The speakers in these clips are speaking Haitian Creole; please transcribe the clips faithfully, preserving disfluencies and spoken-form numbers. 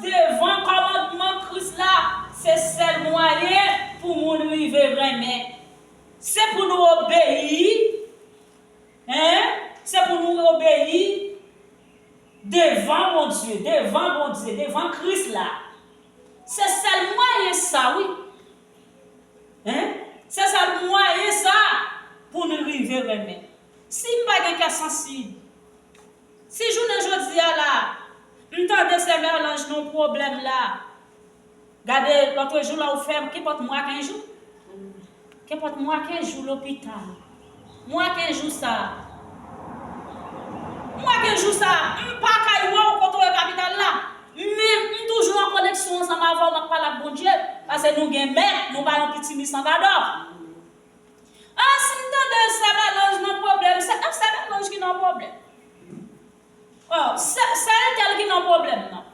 devan kòmandman Kris la, se sèl mwayen pou moun rive renmen. Se pou nou obeyi, en, se pou nou obeyi devan Bondye, devan Bondye, devan Kris la. Se sèl mwayen sa, wi. En, se sèl mwayen sa pou nou rive renmen. Si m pa gen kè sansib, si jounen jodi a la, m tande sè Merlange nan pwoblèm la, gade, lòtrejou la ou fè m, kenpòt mwa kenz jou. Kenpòt mwa kenz jou lopital. Mwa kenz jou sa. Mwa kenz jou sa, m pa kay wè w kote w ye kapital la. Men m toujou an koneksyon ansanm avè w, m ap pale ak Bondye. Paske nou gen mèt, nou pa yon piti misan gadò. Ah, si m tande sè Merlange nan pwoblèm, se, ah, sè Merlange ki nan pwoblèm. Oh, se, se entèl ki nan pwoblèm nan.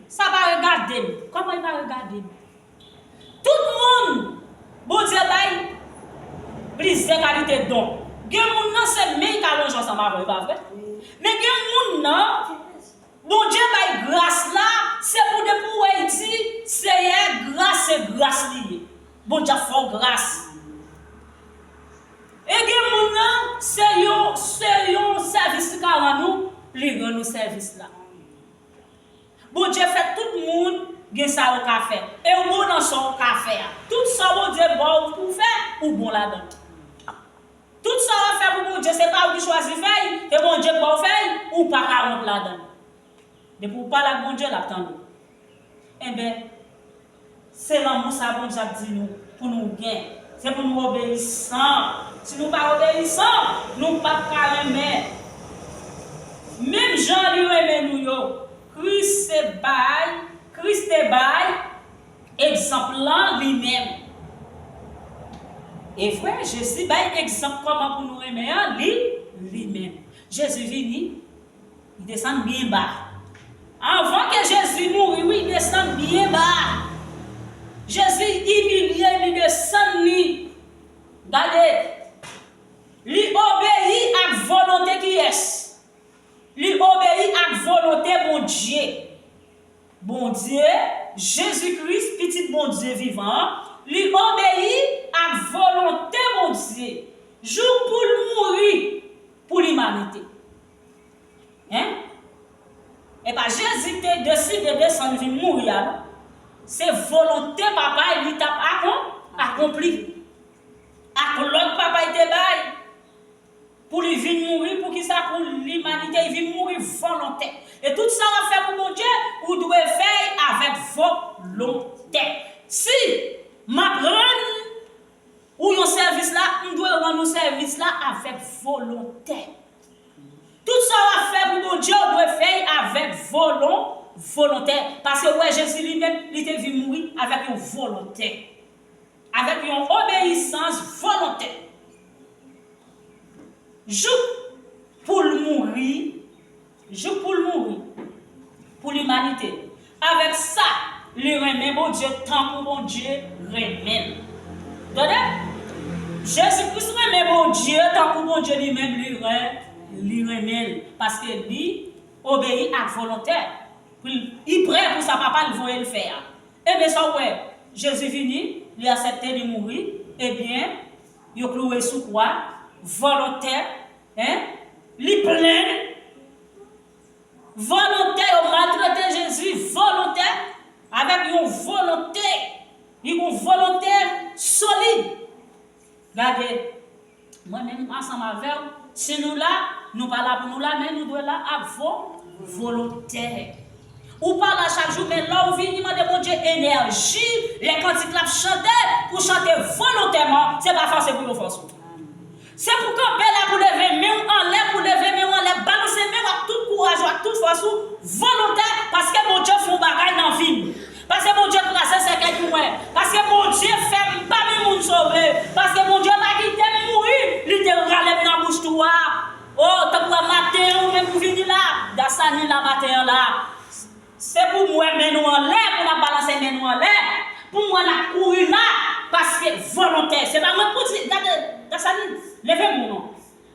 Sa pa regade m. Kòman li pa regade m? Tout moun, Bondye bay plizyè kalite don. Gen moun nan se men l ka lonje ansanm avè w, e pa vre? Men gen moun nan, Bondye bay gras la, se pou depi w wè l di, Seyè, gras se gras li ye. Bondye ap fè w gras. E gen moun nan, se yon, se yon sèvis li ka rann ou, li rann ou sèvis la. Bondye fè tout moun gen sa yo ka fè. E ou bon nan sa w ka fè a. Tout sa Bondye ba w pou w fè, ou bon ladan l. Tout sa w ap fè pou Bondye, se pa ou ki chwazi fè l, se Bondye k ba w fè l, ou pa ka wont ladan l. Depi w pale ak Bondye, l ap tande w. Enben, se lanmou sa Bondye ap di nou pou nou gen. Se pou nou obeyisan. Si nou pa obeyisan, nou p ap ka renmen. Menm jan li renmen nou yo, Kris te bay, Kris te bay egzanp lan li menm. E vre, Jezi bay egzanp kòman pou nou renmen an, li, li menm. Jezi vini, li desann byen ba. Anvan ke Jezi mouri, wi, li desann byen ba. Jezi imilye, li desann li. Gade, li obeyi ak volonte kiyès? Li obeyi ak volonte Bondye. Bondye, Jezi Kris, Pitit Bondye vivan an, li obeyi ak volonte Bondye jouk pou l mouri pou limanite. Hein? E pa Jezi ki te deside desann vin mouri a, non. Se volonte Papa l li t ap akon-, akonpli. Ak lòd Papa l te bay pou li vin mouri, poukisa? Pou limanite, li vin mouri volontè. E tout sa w ap fè pou Bondye, ou dwe fè l avèk volontè. Si m ap rann ou yon sèvis la, m dwe rann ou sèvis la avèk volontè. Tout sa w ap fè pou Bondye, ou dwe fè l avèk volon-, volontè. Paske ou wè Jezi li menm, li te vin mouri avèk yon volontè. Avèk yon obeyisans volontè. Jouk pou l mouri, jouk pou l mouri, pou limanite. Avèk sa, li renmen Bondye tankou Bondye renmen l. Tande? Jezi Kris renmen Bondye tankou Bondye li menm li ren-, li renmen l. Paske li obeyi ak volontè. Pou l, li prè pou sa Papa l voye l fè a. Enben, sa w wè, Jezi vini, li aksepte, li mouri, ebyen, yo klouwe l sou kwa, volontè, en, li plenn, volontè, yo maltrete Jezi, volontè, avèk yon volonte, li gon volonte solid. Gade, mwen menm ansanm avè w, si nou la, nou pa la pou nou la, men nou dwe la ak vo-, volontè. Ou pa la chak jou, men lè w vini mande Bondye enèji, lè kantik la ap chante, pou chante volontèman, se pa fòse pou yo fòse w. Se pou kanpe la, pou leve men w anlè, pou leve men w anlè, balanse men w ak tout kouraj ou, ak tout fòs ou, volontè, paske Bondye fè yon bagay nan vi m. Paske Bondye kraze sèkèy pou mwen. Paske Bondye fè m pami moun sove. Paske Bondye pa kite m mouri, li te rale m nan bouch twou a. O, tanpri maten an, ou menm ou vini la. Dasani la maten an la. Se pou m wè men nou anlè, pou n ap balanse men nou anlè. Pou m wè n ap kouri la. Paske volontè. Se pa mwen k pou di, gade, Dasani, leve men w non.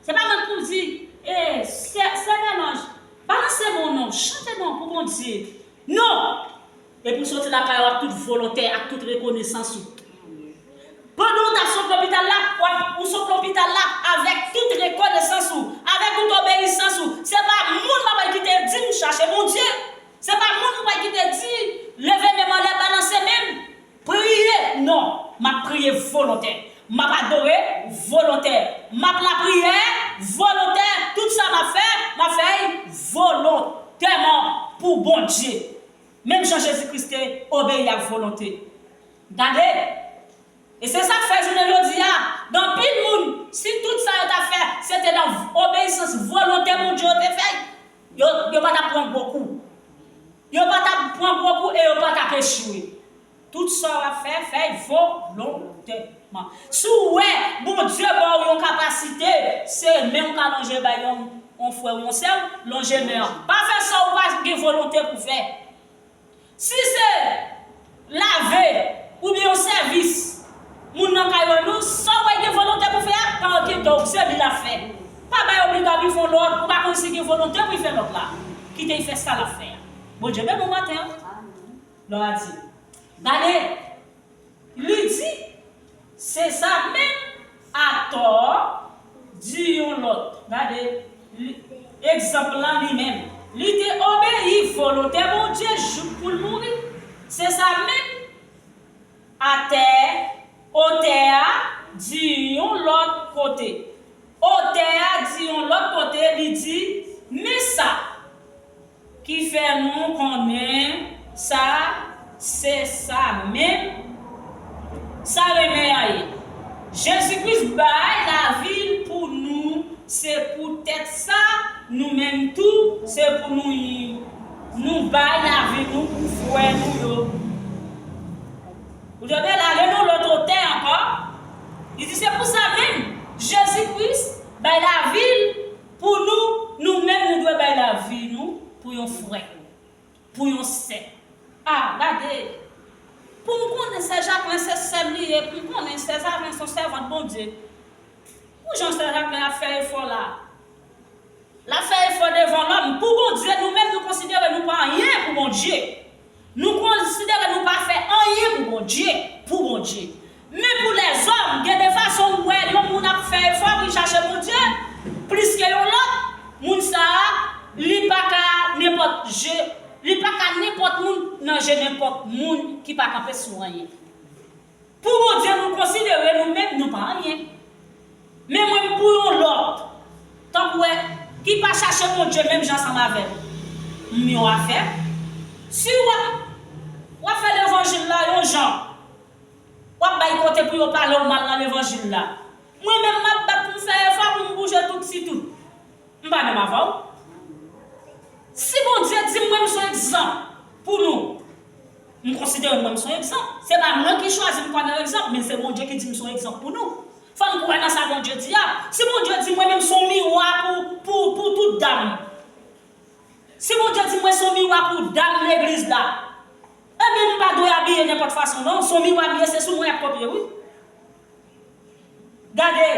Se pa mwen k pou di, e, sè, sè Bèlanj, balanse men w non, chante non pou Bondye. Non! Epi w soti lakay ou ak tout volonte, ak tout rekonesans ou. Pandan w t ap sot lopital la, w ap, ou sot lopital la avèk tout rekonesans ou, avèk tout obeyisans ou. Se pa moun m ap kite di m chache Bondye. Se pa moun m pral kite di leve men m anlè, balanse men m, priye. Non, m ap priye volontè. M ap adore volontè. M ap lapriyè volontè. Tout sa m ap fè, m ap fè l volontèman pou Bondye. Menm jan Jezi Kris te obeyi ak volonte. Gade! E se sa k fè jounen jodi a, gen anpil moun, si tout sa yo t ap fè, se te nan obeyisans volontè Bondye yo te fè, yo, yo pa t ap pran gwo kou. Yo pa t ap pran gwo kou e yo pa t ap echwe. Tout sa w ap fè, fè l volontèman. Si w wè Bondye ba w yon kapasite, se men w ka lonje bay yon, yon frè w, yon sè w, lonje men an. Pa fè sa w pa gen volonte pou fè. Si se lave oubyen yon sèvis moun nan kay ou, sa w wè gen volonte pou fè a, pa enkyete w, se li l ap fè. Pa bay obliga pou l fè yon lòt, ou pa konn si gen volonte pou l fè lòt la. Kite l fè sa l ap fè a. Bondye beni w maten an. Glwa a Dye. Gade, li di, se sa menm, atò, di yon lòt. Gade, li, egzanp lan li menm. Li te obeyi volonte Bondye jouk pou l mouri. Se sa menm, atè, otè a di yon lòt kote. Otè a di yon lòt kote, li di, men sa ki fè nou konnen sa, se sa menm, sa renmen an ye. Jezi Kris bay lavi l pou nou, se poutèt sa, nou menm tou, se pou nou, nou bay lavi nou pou frè nou yo. Ou tande la, ale nan lòt otè ankò. Li di, se pou sa menm, Jezi Kris bay lavi l pou nou, nou menm nou dwe bay lavi nou pou yon frè, pou yon sè. A, gade, pou m konnen sè Jacquelin se sè m li ye, pou m konnen sè Jacquelin se yon sèvant Bondye. Pou jan sè Jacquelin ap fè efò la, l ap fè efò devan lòm. Pou Bondye, nou menm, nou konsidere nou pa anyen pou Bondye. Nou konsidere nou pa fè anyen pou Bondye, pou Bondye. Men pou lèzòm, gen de fason ou wè yon moun ap fè efò pou l chache Bondye, plis ke yon lòt, moun sa a, li pa ka nenpòt je, li pa ka nenpòt moun nan je nenpòt moun ki pa kanpe sou anyen. Pou Bondye, nou konsidere nou menm, nou pa anyen. Men mwen, pou yon lòt, tankou wè, ki pa chache Bondye menm jan ansanm avè m, m yon afè. Si w ap, w ap fè levanjil la yon jan, w ap bay kote pou yo pale w mal nan levanjil la. Mwen menm, m ap bat pou m fè efò pou m bouje tout si tout. M pa menm avè w. Si Bondye di m mwen m se yon egzanp pou nou, m konsidere mwen m se yon egzanp. Se pa mwen ki chwazi m pa yon egzanp, men se Bondye ki di m se yon egzanp pou nou. Fò n kwè nan sa Bondye di a. Si Bondye di mwen menm se yon miwa pou, pou, pou tout dam. Si Bondye di mwen se yon miwa pou dam legliz la, ebyen m pa dwe abiye nenpòt fason non. Se yon miwa m ye, se sou mwen y ap kopye wi. Gade,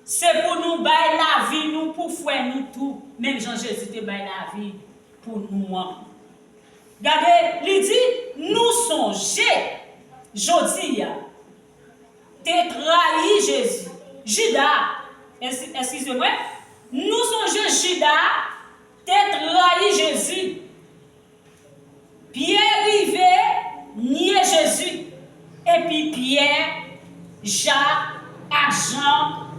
se pou nou bay lavi nou pou frè nou tou, menm jan Jezi te bay lavi pou nou an. Gade, li di, nou sonje, jodi a, te trayi Jezi. Jida, eski-, eskize mwen, nou sonje Jida te trayi Jezi. Pyè rive nye Jezi, epi Pyè, Jak ak Jan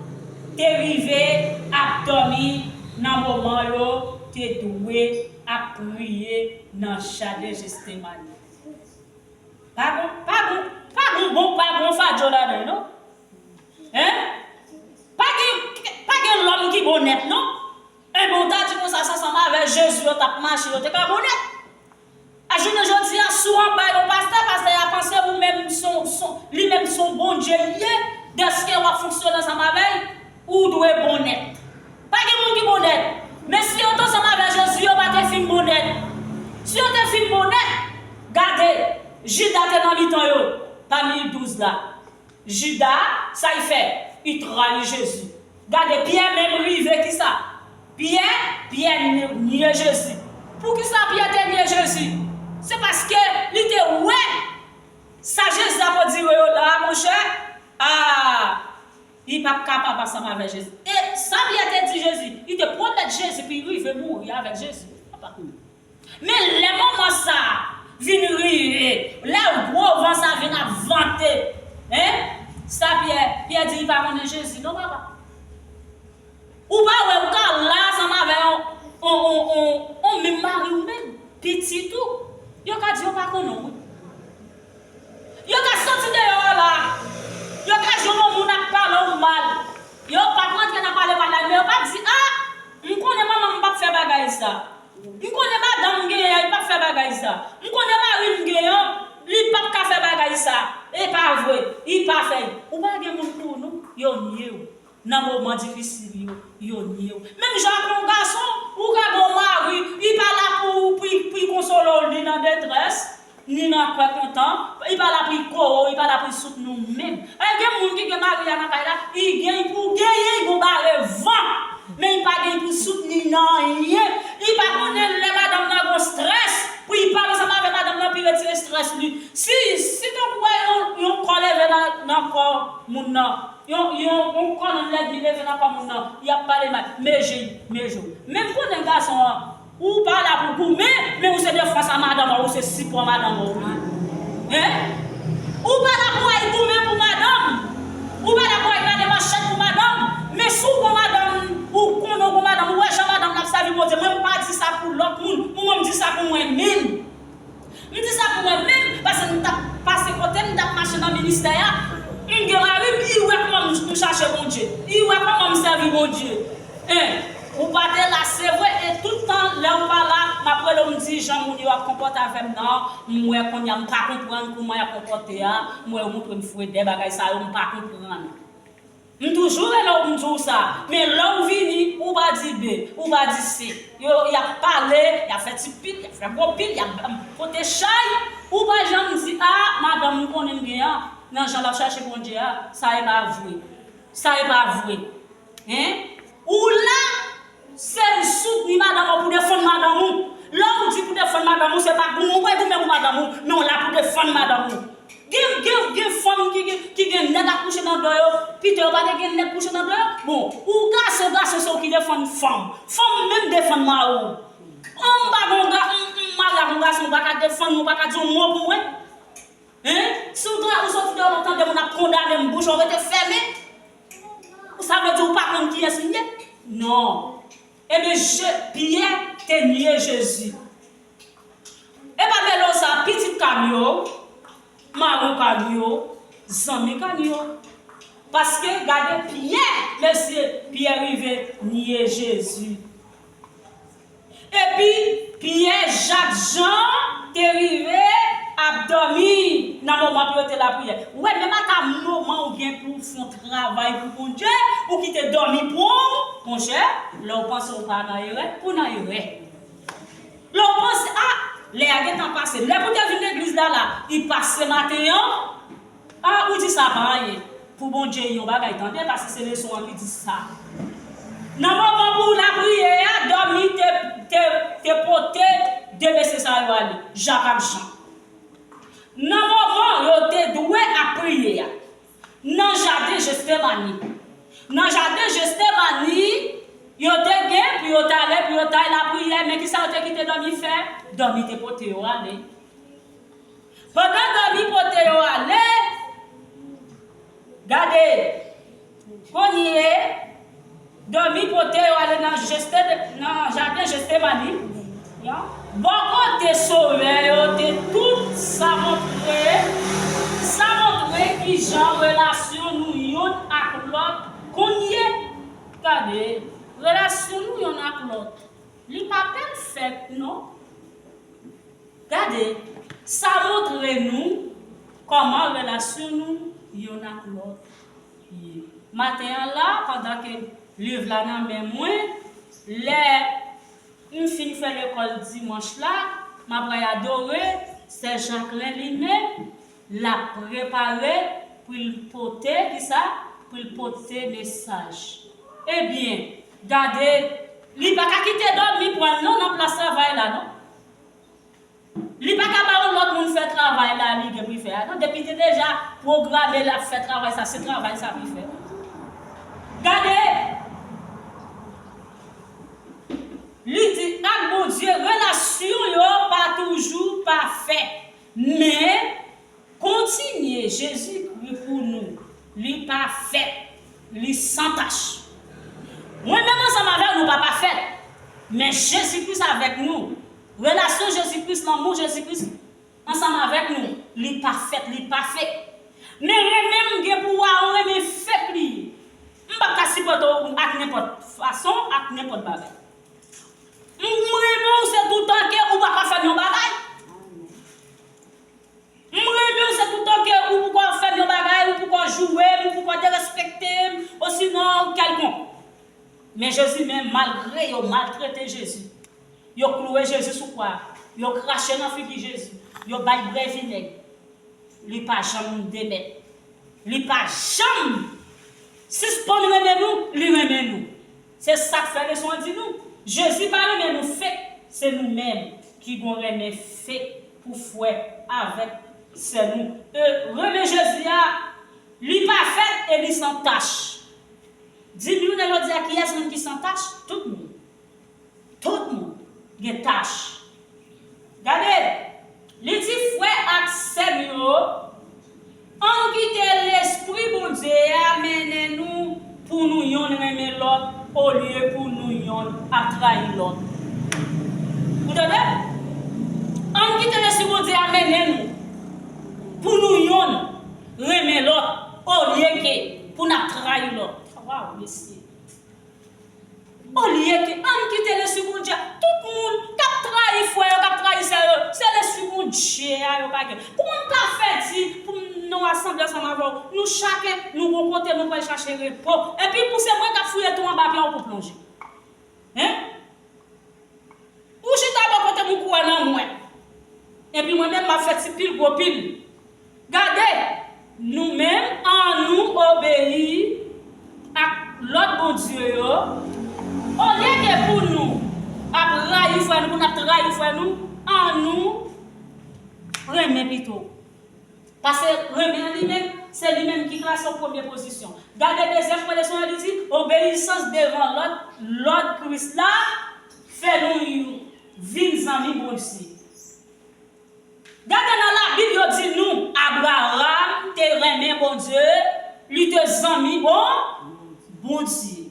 te rive ap dòmi nan moman yo te dwe ap priye nan jaden Jetsemani. Pa gon, pa gon, pa gon, bon, pa gon fadyo ladan non. Hein? Pa gen, pa gen lòm ki bon nèt non. Enben, w ta di konsa, se ansanm avè Jezi yo t ap mache, yo te ka bon nèt. A jounen jodi a, si w anba yon pastè, pastè a panse ou menm se yon, se yon, li menm se yon Bondye li ye, dèske w ap fonksyone ansanm avè l, ou dwe bon nèt. Pa gen moun ki bon nèt. Men si yo t ansanm avè Jezi, yo pa te fin bon nèt. Si yo te fin bon nèt, gade, Jida te nan mitan yo, pami douz la. Jida, sa l fè? Li trayi Jezi. Gade, Pyè menm rive kisa? Pyè, Pyè nye, nye Jezi. Poukisa Pyè te nye Jezi? ansanm avèk Jezi. E sa Pyè te di Jezi, li te pwomèt Jezi pou li rive mouri avèk Jezi. Papa. Men lè moman sa a vin rive, lè gwo van sa a vin ap vante, en, sa Pyè, Pyè di li pa konnen Jezi, non, papa. Ou pa wè, ou ka la ansanm avèk yon, yon, yon, yon, yon menm mari ou menm, pitit ou, yo ka di yo pa konnen w, wi. Yo ka soti deyò a la, yo ka jwenn yon moun ap pale w mal. Yo p ap rantre nan pale mal la, men yo p ap di, a, m konnen manman m p ap fè bagay sa. M konnen madanm m genyen an, li p ap fè bagay sa. M konnen mari m genyen an, li p ap ka fè bagay sa. E pa vre, li pa fè. Ou pa gen moun pou ou non, yo nye w. Nan moman difisil yo, yo nye w. Menm jan ak yon gason, ou ka gen yon mari, li pa la pou, pou, pou konsole w, li nan detrès, ni nan kè kontan, li pa la pou kore w, li pa la pou soutni w menm. E gen moun ki gen mari a nan kay la, li gen pou genyen, li gon bare van, men li pa gen pou soutni nan anyen. Li pa konnen lè madanm nan gon strès, pou li pale ansanm avèk madanm nan, pou li retire strès li. Si, si tankou wè yon, yon kò leve nan, nan kò moun nan, yon, yon, yon kòlonn lènmi leve nan kò moun nan, y ap pale mal. Meje, meje w. Men m konnen gason an, ou pa la pou goumen, men ou se defans a madanm an, ou se sipò madanm an, wi. Hein? Ou pa la pou al goumen pou madanm. Ou pa la pou al gade manchèt pou madanm. Men si w gon madanm, ou konnen w gon madanm, ou wè jan madanm nan ap sèvi Bondye. Mwen, m pa di sa pou lòt moun. Mwen, mwen, m di sa pou mwen menm. M di sa pou mwen menm, paske m t ap pase kote m t ap mache nan ministè a. M gen mari m, li wè kòman m, m chache Bondye. Li wè kòman m sèvi Bondye. En, ou pa te la, se vre, e tout tan, lè ou pa la, m ap rele w, m di, jan moun yo ap konpòte avè m nan, m wè kounye a, m pa konprann kòman y ap konpòte a, m wè yo montre m frede, bagay sa yo, m pa konprann. M toujou rele w, m di w sa. Men lè w vini, ou pa di B, ou pa di C. Yo, y ap pale, y ap fè ti pit, y ap fè gwo pit, y ap, ap pote chay. Ou pa janm di, a, madanm, m konnen m gen an, nan jan l ap chache Bondye a, sa e pa vre. Sa e pa vre. Hein? Ou la, se soutni madanm ou pou defann madanm ou. Lè ou di pou defann madanm ou, se pa goumen ou pral goumen pou madanm ou, men ou la pou defann madanm ou. Gen, gen, gen fanm ki gen, ki gen nèg ap kouche nan do yo, pito yo pa te gen nèg kouche nan do yo. Bon, ou gason, gason se ou ki defann fanm. Fanm menm defann mari w. An, m pa gon ga-, m, m marye ak yon gason, ou pa ka defann mwen, ou pa ka di yon mo pou mwen. Hein? Si w tra-, ou soti deyò, w tande moun ap kondane m, bouch ou rete fèmen. Sa vle di ou pa konn kiyès m ye? Non. Ebyen, Je-, Pyè te nye Jezi. E pa mele w sa, pitit ka nye w, mari w ka nye w, zanmi ka nye w. Paske gade Pyè, mesye, Pyè rive nye Jezi. Epi, Pyè, Jak, Jan te rive ap dòmi nan moman pou yo te lapriyè. Ou wè, menm ata moman ou gen pou w fè yon travay pou Bondye, ou kite dòmi pran w, monchè, lè w panse w pa nan erè, ou nan erè. Lè w panse, a, lè a gentan pase. Lè pou te vin legliz la, la, li pase maten an, a, ou di sa pa anyen. Pou Bondye, yon bagay, tande, paske se leson an ki di sa. Nan moman pou lapriyè a, dòmi te, te, te pote de mesye sa yo ale, Jak ak Jan. Nan moman yo te dwe ap priye a, nan jaden Jestemani. Nan jaden Jestemani, yo te gen pou yo t ale, pou yo t al lapriyè, men kisa yo te kite dòmi fè? Dòmi te pote yo ale. Pandan dòmi pote yo ale, gade, kounye, dòmi pote yo ale nan Jeste-, nan jaden Jestemani. Bò kote Sovè yo te tout, sa montre, sa montre kijan relasyon nou youn ak lòt konn ye. Gade, relasyon nou youn ak lòt, li pa pèfèk non. Gade, sa montre nou kòman relasyon nou youn ak lòt ye. Maten an la, pandan ke liv la nan men mwen, lè m fin fè lekòl dimanch la, m ap al adore, sè Jacquelin li menm, l ap prepare pou l pote, kisa? Pou l pote mesaj. Ebyen, gade, li pa ka kite dòmi pran l non nan plas travay la, non. Li pa ka ba yon lòt moun fè travay la, li gen pou l fè a, non. Depi te deja pwograme l ap fè travay sa, se travay sa pou l fè. Gade, li di ak Bondye, relasyon yo pa toujou pafè, men kontinye Jezikri pou nou, li pafè, li san tach. Mwen menm ansanm avè w, nou pa pafè, men Jezi Kris avèk nou, relasyon Jezi Kris, lanmou Jezi Kris ansanm avèk nou, li pafè, li pafè. Men renmen m gen pou wa, ou renmen fake li ye. M p ap ka sipòte w ak nenpòt fason, ak nenpòt bagay. M renmen w se toutan ke ou pa ka fè m yon bagay. M renmen w se toutan ke ou poko fè m yon bagay, ou poko joure m, ou poko derespekte m, osinon kèlkonk. Men Jezi menm, malgre yo maltrete Jezi, yo klouwe Jezi sou kwa, yo krache nan figi Jezi, yo bay brè vinèg, li pa janm demèt. Li pa janm sispann renmen nou, li renmen nou. Se sa k fè leson an di nou, Jezi pa renmen nou fake, se nou menm ki gon renmen fake pou frè avèk sè nou. E renmen Jezi a, li pafè e li san tach. Di m youn jodi a, kiyès moun ki san tach? Tout moun. Tout moun gen tach. Gade, li di, frè ak sè m yo, ann kite Lespri Bondye a mennen nou pou nou yonn renmen lòt, olye pou nou yonn ap trayi lòt. Ou tande? Ann kite Lespri Bondye a mennen nou pou nou yonn renmen lòt, olye ke pou n ap trayi lòt. Waw, mesye. Olye ke ann kite Lespri Bondye, tout moun k ap trayi frè yo, k ap trayi sè yo, se Lespri Bondye a yo pa gen. Kòman m ka fè di pou m nan yon asanble ansanm avè w, nou chaken, nou gon kote nou pral chache repo, epi pou se mwen k ap fouye twou anba pye w pou plonje? Hein? Ou chita bò kote m, ou kwè nan mwen. Epi mwen menm, m ap fè ti pil gwo pil. Gade, nou menm, ann nou obeyi ak lòd Bondye yo. Olye ke pou nou ap rayi frè nou, pou n ap trayi frè nou, ann nou renmen pito. Paske renmen an li menm, se li menm ki klase an premye pozisyon. Gade dezyèm pwen leson an, li di, obeyisans devan lòd, lòd Kris la fè nou vin zanmi Bondye. Gade nan Labib, yo di nou, Abraram te renmen Bondye, li te zanmi bon, Bondye.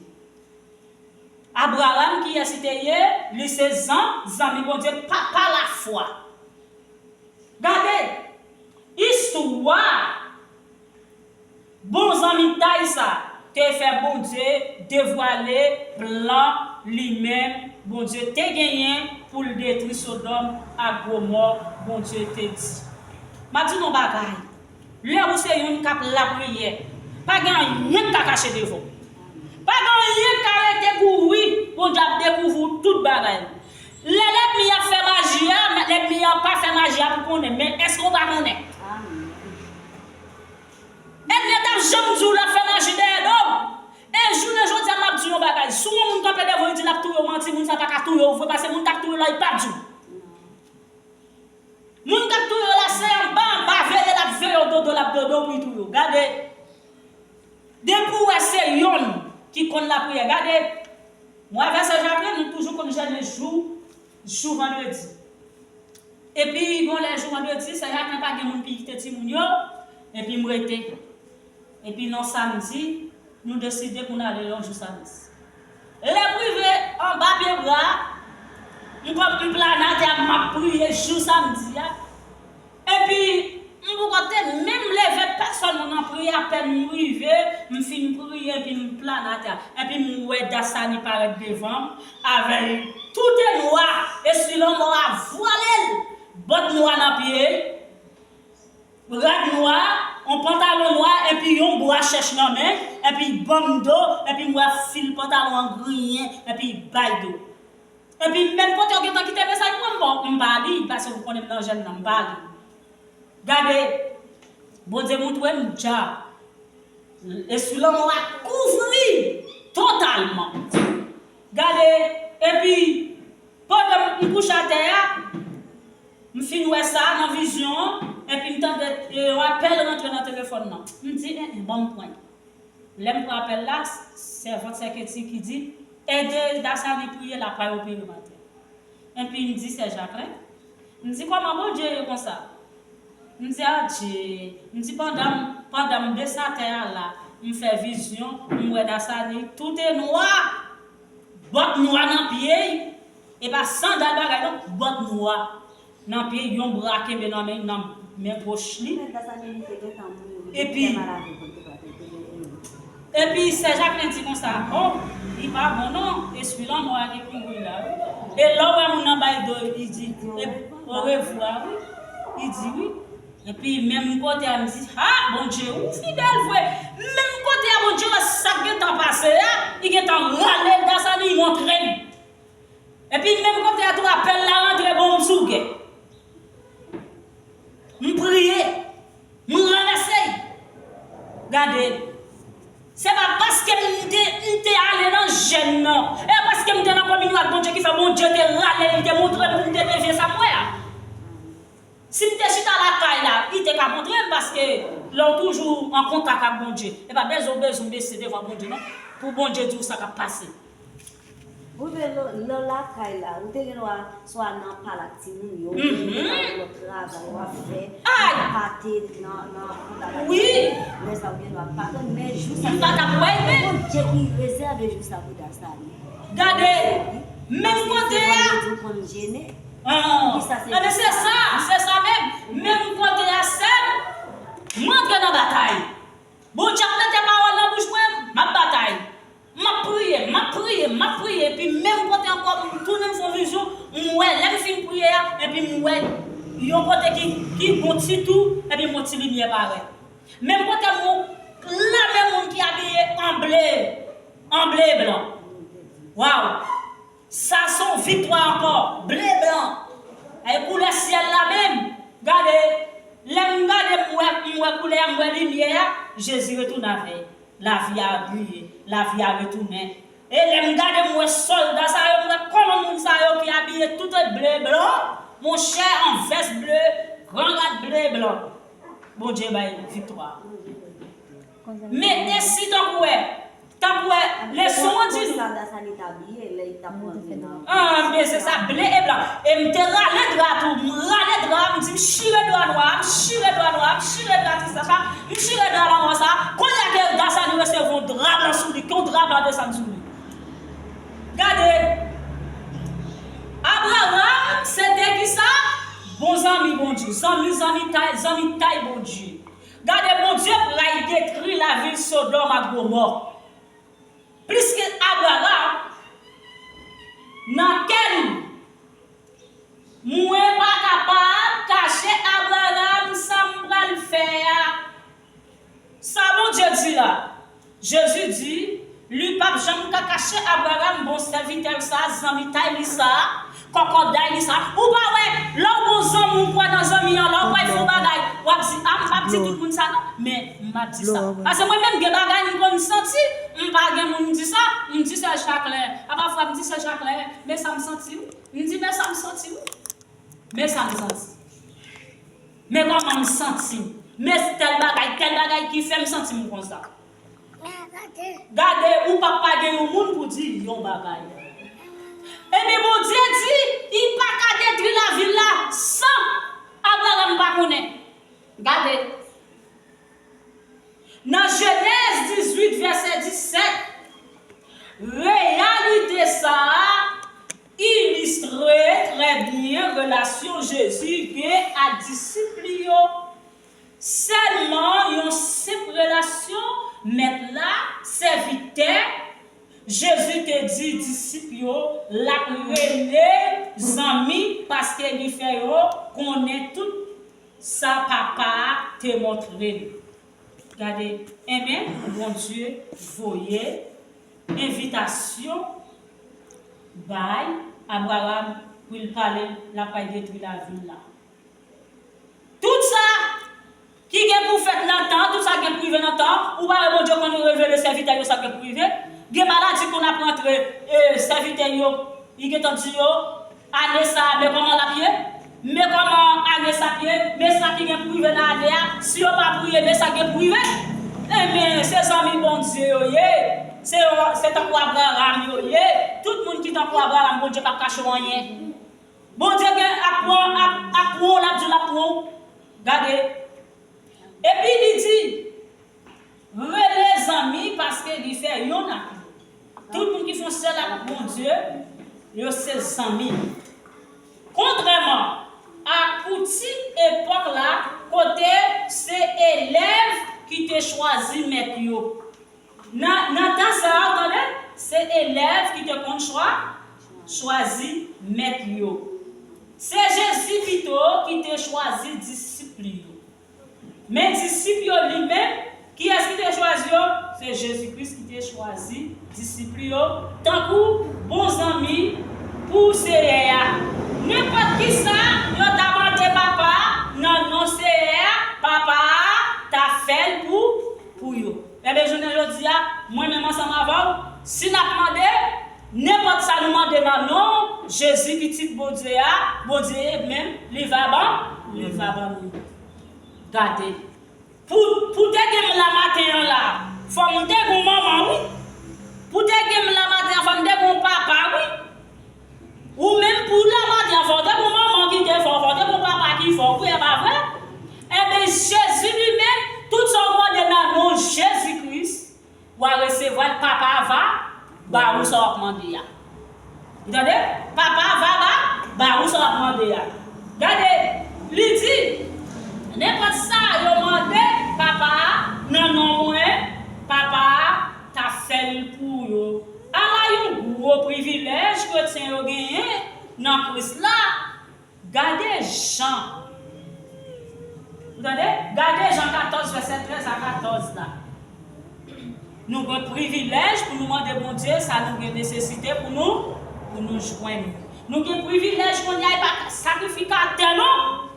Abraram, kiyès li te ye? Li se zan, zanmi Bondye pa, pa lafwa. Gade, istwa bon zanmitay sa te fè Bondye devwale plan li menm Bondye te genyen pou l detwi Sodòm ak Gomò, Bondye te di. M ap di nou yon bagay. Lè ou se youn k ap lapriyè, pa gen anyen k ka kache devan w. Pa gen anyen k ka rete kouvri, Bondye ap dekouvri w tout bagay. Lè lènmi ap fè maji a, lènmi an pa fè maji a pou konnen, men èske w pa konnen? Ènmi an t ap janm di w l ap fè maji dèyè do w? E jounen jodi a, m ap di w yon bagay. Si w wè yon moun kanpe devan w, li di l ap touye w, manti, moun sa pa ka touye w vre, paske moun k ap touye w la, li p ap di w. Moun k ap touye w la, se anba, anba veye l ap veye w, dodo l ap dodo w pou li touye w. Gade. Depi w wè se yonn ki konn lapriyè, gade. Mwen avè sè Jacqueline, nou toujou konn jene jou, jou vandredi. Epi, bon, lè jou vandredi, sè Jacqueline pa gen moun pou kite timoun yo, epi m rete. Epi, nan samdi, nou deside pou n ale yon jou samdi. Lè m rive anba pye bwa, m kòm m plane atè a, m ap priye jou samdi a. Epi, m poko te menm leve pèsòn moun nan priye, apèn m rive, m fin priye, epi m plane atè a. Epi m wè Dasani parèt devan m, avè l tout e nwa, esui lanmò a vwale l, bòt nwa nan pye l. Rad nwa, yon pantalon nwa, epi yon bwa chèch nan men, epi ban m do, epi m wè fil pantalon an griyen, epi bay do. Epi menm kote yo gentan kite mesaj mwen, m bon, m pa li, paske ou konnen m nan jèn nan, m pa li. Gade, Bondye montre m dja, esui lanmò a kouvri totalman. Gade, epi pandan m kouche atè a, m fin wè sa nan vizyon an, epi m tande, e, yon apèl rantre nan telefòn nan. M di, en, en, ban m pran l. Lè m pran apèl la, sèvant sè Keti ki di, ede Dasani priye, l ap pral opere maten. Epi m di sè Jaklen, m di, kòman Bondye ye konsa? M di, adje, m di, pandan m, pandan m desann atè a la, m fè vizyon, m wè Dasani, tout e nwa, bòt nwa nan pye l, e pa sandal bagay non, bòt nwa nan pye, yon bra kenbe nan men, nan men goch li. Epi, epi sè Jaklen di konsa, o, li pa bon non, espri lanmò a gen kouri la wi. E lè w wè moun nan bay do, li di, e, orevwa wi. Li di wi. Epi menm kote a, m di, ha, Bondye, ou fidèl vre. Menm kote a, Bondye wè sa k gentan pase a, li gentan rale Dasani, li montre m. Epi menm kote a tou, apèl la rantre, bon, m sou gè. M priye, m ranvèse. Gade, se pa paske m te, m te ale nan jèn nan, e paske m te nan kominyon ak Bondye ki fè Bondye te rale l, te montre m pou m te devye sa m wè a. Si m te chita lakay la, li te ka montre m, paske lè w toujou an kontak ak Bondye, e pa bezwen w bezwen bese devan Bondye non, pou Bondye di w sa k ap pase. Ou vle lè, lè w lakay la, ou te gen dwa swa nan pale ak timoun yo, ou te gen dwa nan travay w ap fè, ou pate nan, nan kontak ak timoun. Lè sa ou gen dwa pa konn, men jou sa, m pa t ap wè l menm. Bondye ki rezève jou sa pou Dasani. Gade, menm kote a. Ou konn jene. Ah, men se sa, se sa menm. Menm kote a, sè m, m antre nan batay. Bondye ap mete pawòl nan bouch mwen, m ap batay. M ap priye, m ap priye, m ap priye, epi menm kote ankò, m tounen m fè yon vizyon, m wè, lè m fin priye a, epi m wè yon kote ki, ki gon ti tou, epi m wè yon ti limyè parèt. Menm kote m wè yon lame moun ki abiye an ble, an ble e blan. Waw! Sa se yon viktwa ankò, ble blan. E koulè syèl la menm, gade, lè m gade, m wè, m wè koulè a, m wè limyè a, Jezi retounen avè l. Lavi a briye, lavi a retounen. E lè m gade, m wè sòlda sa yo, m wè kòman moun sa yo ki abiye tout ble blan, monchè, an vès ble, gran rad ble blan. Bondye bay viktwa. Mete si tankou wè, tankou wè, leson an di nou. Konsa Dasani t abiye lè li t ap rantre nan. Ah, men se sa, ble e blan. E m te rale dra tou, m rale dra, m di m chire dra nwa, m chire dra nwa, m chire dra tristès la, m chire dra lanmò sa. Kounye a ke Dasani resevwa yon dra blan sou li, ke yon dra blan desann sou li. Gade, Abraram se te ki sa? Bon zanmi Bondye, zanmi, zanmitay, zanmitay Bondye. Gade, Bondye pral detwi lavil Sodòm ak Gomò. Pliske Abraram, nan kè nou, mwen pa kapab kache Abraram sa m pral fè a. Sa Bondye di la? Jezi di, li p ap janm ka kache Abraram, bon sèvitè l sa, zanmitay li sa, kòkòday li sa. Ou pa wè, lè w gon zanmi, ou kwè nan zanmi an, lè w pral fè yon bagay, w ap di, a, m p ap di tout moun sa non, men m ap di sa. Paske mwen menm, gen bagay m konn santi, m pa gen moun m di sa, m di sè Jaklen. A pafwa, m di sè Jaklen, men sa m santi wi. M di, men sa m santi wi. Men sa m santi. Men kòman m santi m. Men tèl bagay, tèl bagay ki fè m santi m konsa. Gade, ou p ap pa gen yon moun pou di yon bagay. Ebyen, Bondye di, li pa ka detwi lavil la san Abraram pa konnen. Gade. Nan Jenèz dizuit, vèsè disèt, reyalite sa a ilistre trè byen relasyon Jezi gen ak disip li yo. Sèlman yon senp relasyon, mèt la, sèvitè, Jezi te di disip yo l ap rele zanmi paske li fè yo konnen tout sa Papa a te montre l. Gade, enben, Bondye voye envitasyon bay Abraram pou l pale l ap pral detwi lavil la. Tout sa ki gen pou fèt nan tan, tout sa ki gen pou rive nan tan, ou pa wè Bondye konn revele sèvitè yo sa ki gen pou rive? Gen maladi konn ap rantre, e, sèvitè yo, li gentan di yo, ane sa a, men kòman l ap ye, men kòman ane sa ap ye, men sa ki gen pou rive nan ane a, si yo pa priye, men sa ki gen pou rive. Ebyen, se zanmi Bondye yo ye. Se, se tankou Abraram yo ye. Tout moun ki tankou Abraram, Bondye p ap kache w anyen. Bondye gen ap pran, ap, ap pran w, l ap di w l ap pran w. Gade. Epi li di, rele zanmi paske li fè yonn ak li. Tout moun ki fè yon sèl ak Bondye, yo se zanmi. Kontrèman a koutim epòk la, kote se elèv ki te chwazi mèt yo. Nan, nan tan sa a, w tande, se elèv ki te konn chwa, chwazi mèt yo. Se Jezi pito ki te chwazi disip li yo. Men disip yo li menm, kiyès ki te chwazi yo? Se Jezi Kris ki te chwazi disip li yo, tankou bon zanmi pou Seyè a. Nenpòt kisa yo ta mande Papa a nan non Seyè a, Papa a ta fè l pou, pou yo. Ebyen, jounen jodi a, mwen menm ansanm avè w, si n ap mande, nenpòt sa nou mande nan non Jezi, Pitit Bondye a, Bondye menm, li va ban, li va ban nou. Gade. Pou, pou te gen m la maten an la, fò m te gen yon manman, wi. Pou te gen m la maten an, fò m te gen yon papa, wi. Ou menm pou la maten an, fò w te gen yon manman ki te fè w, fò w te gen yon papa ki fè w, wi, e pa vre? Ebyen, Jezi li menm, tout sa w mande nan non Jezi Kris, w a resevwa l, Papa a va ba ou sa w ap mande a. Ou tande? Papa a va ba, ba ou sa w ap mande a. Gade, li di, nenpòt sa yo mande Papa a nan non mwen, Papa a ta fè l pou yo. Ala yon gwo privilèj kretyen yo genyen nan Kris la! Gade Jan. Ou tande? Gade Jan katòz, vèsè trèz a katòz la. Nou gen privilèj pou nou mande Bondye sa nou gen nesesite pou nou, pou nou jwenn. Nou gen privilèj kounye a, e pa sakrifikatè non.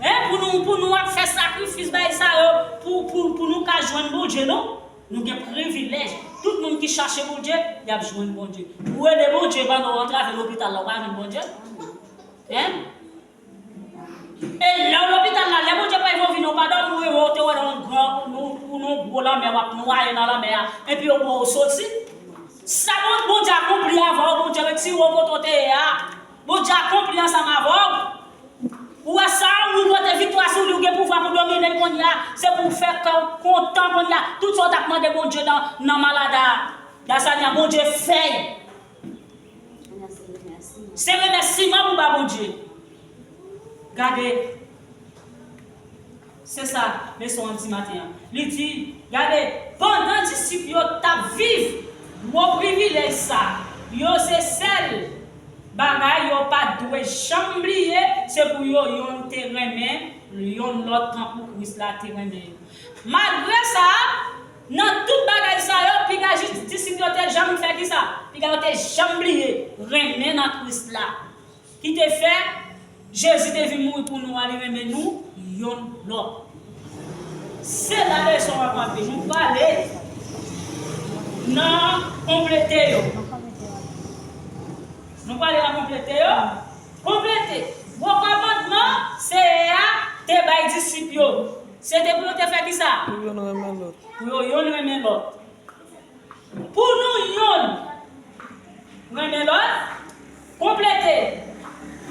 Hein, pou nou, pou nou ap fè sakrifis bay sa yo, pou, pou, pou nou ka jwenn Bondye non. Nou gen privilèj. Tout moun ki chache Bondye, y ap jwenn Bondye. Ou rele Bondye pandan w antrave lopital la, ou pa jwenn Bondye? Hein? E lè w lopital la, lè Bondye pa vin, ou pa dòmi, ou reve, ou te wè nan yon gran, ou, ou nan yon gwo lanmè, w ap nwaye nan lanmè a, epi yo wè w soti. Sa bon, Bondye akonpli avè w, Bondye retire w kote w te ye a. Bondye akonpli ansanm avè w. Ou wè sa, ou pote viktwa sou li, ou gen pouvwa pou domine l kounye a. Se pou w fè kè w kontan kounye a. Tout sa w t ap mande Bondye nan, nan malad la, Dasania, Bondye fè l. Se remèsiman pou ba Bondye. Gade. Se sa leson an di maten an. Li di, gade, pandan disip yo t ap viv gwo privilèj sa, yo se sèl bagay yo pa t dwe janm bliye, se pou yo yonn te renmen yonn lòt tankou Kris la te renmen yo. Malgre sa, nan tout bagay sa yo, piga jis disip yo te janm fè kisa? Piga yo te janm bliye renmen nan Kris la. Ki te fè Jezi te vin mouri pou nou a, li renmen nou yonn lòt. Se la leson an kanpe. Nou prale nan konplete yo. Nou prale nan konplete yo. Konplete. Gwo kòmandman Seyè a te bay disip yo. Se te pou yo te fè kisa? Pou yo renmen lòt. Pou yo yonn renmen lòt. Pou nou yonn renmen lòt, konplete.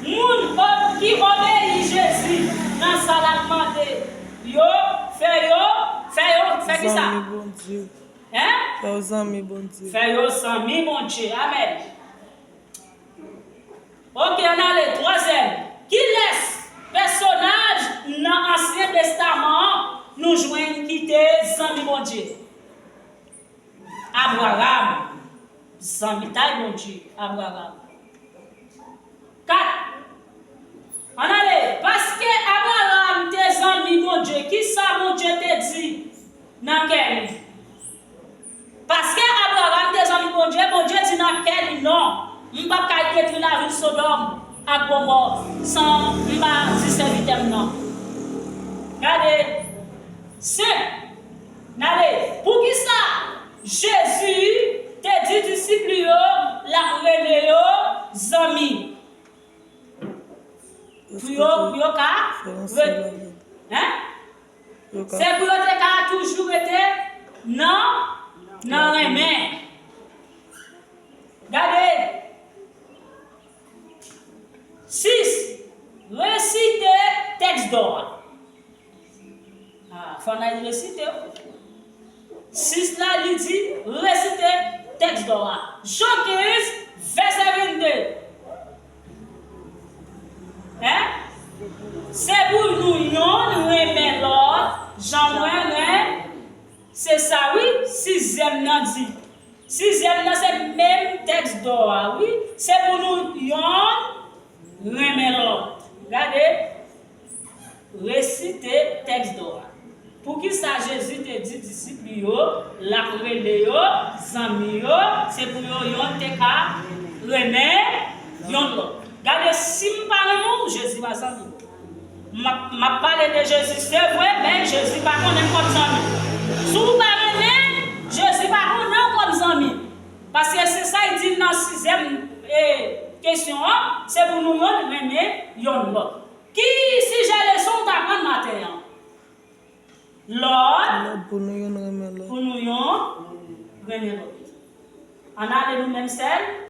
Moun o- ki obeyi Jezi nan sa l ap mande yo, fè yo, fè yo, fè kisa? Zanmi Bondye. Hein? Fè yo zanmi Bondye. Fè yo zanmi Bondye. Amèn. Ok, ann ale. Twazyèm. Kilès pèsonaj nan Ansyen Testaman an nou jwenn ki te zanmi Bondye? Abraram. Zanmitay Bondye, Abraram. Kat. Ann ale. Paske Abraram te zanmi Bondye, kisa Bondye te di nan kè li? Paske Abraram te zanmi Bondye, Bondye di nan kè li, "Non, m p ap ka detwi lavil Sodòm ak Gomò san m pa di sèvitè m nan." Gade, senp. N ale. Poukisa Jezi te di disip li yo l ap rele yo zanmi? Pou yo, pou yo ka re-, hein? Se pou yo te ka toujou rete nan, nan renmen. Gade. Sis, resite tèks dò a. Ah, fò n al resite w. Sis la, li di, resite tèks dò a. Jan kenz, vèsè vennde. Hein? Se pou nou yonn renmen lòt, jan mwen ren-, se sa wi, sizyèm nan di. Sizyèm nan se menm tèks dò a, wi. Se pou nou yonn renmen lòt. Gade, resite tèks dò a. Poukisa Jezi te di disip li yo, l ap rele yo zanmi yo, se pou yo yonn te ka renmen yonn lòt? Gade, si m pa renmen w, Jezi pa zanmi w. M ap, m ap pale de Jezi, se vre, men Jezi pa konnen m kòm zanmi. Si w pa renmen, Jezi pa konnen w kòm zanmi. Paske se sa l di nan sizyèm, e, kesyon an, se pou nou yonn renmen yonn lòt. Ki sijè leson w t aprann maten an? Lòd. Lòd pou nou yonn renmen lòt. Pou nou yonn renmen lòt. Ann ale nou menm sèl.